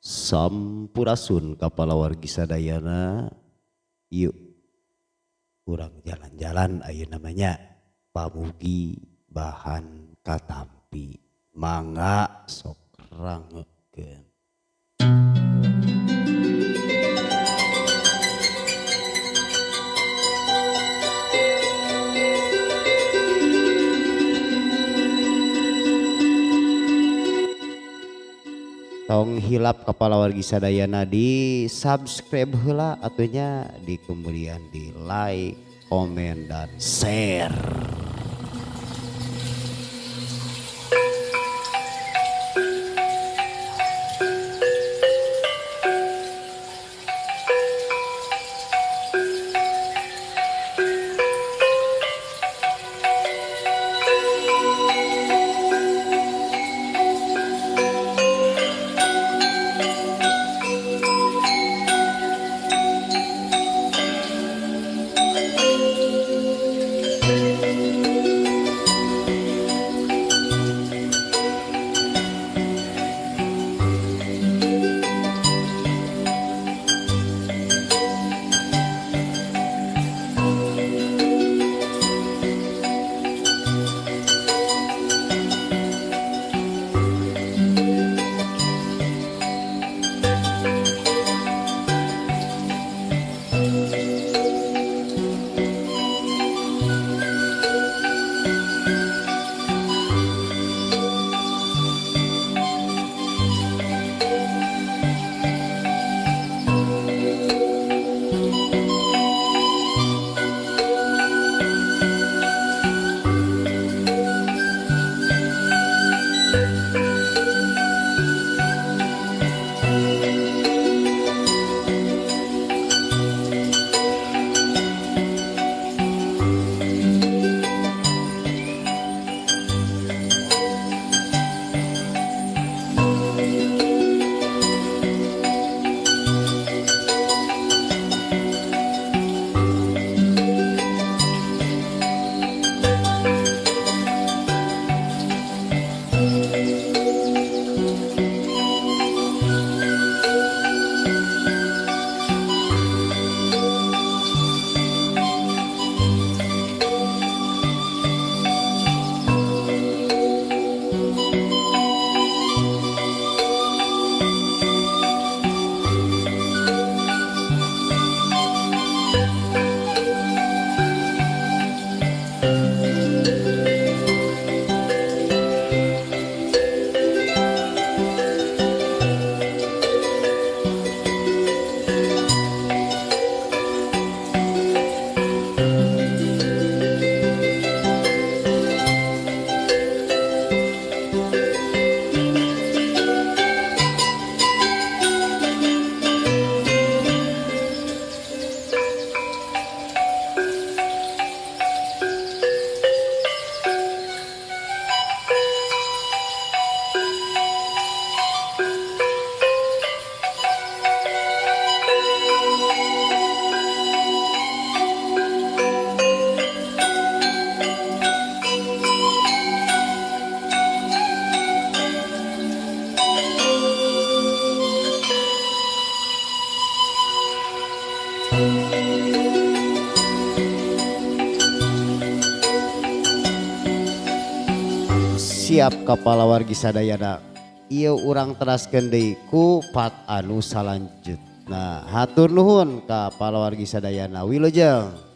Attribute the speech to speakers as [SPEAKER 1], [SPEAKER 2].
[SPEAKER 1] Sampurasun ka palawargi sadayana. Yuk urang jalan-jalan ayeuna mah nya, pamugi bahan katampi mangga sok rangekeun. Tong hilap ka palawargi sadayana di subscribe heula atuh nya, di kemudian di like, komen dan share. Siap ka palawargi sadayana, ieu urang teraskeun deui ku part anu salanjutna. Hatur nuhun ka palawargi sadayana, wilujeng.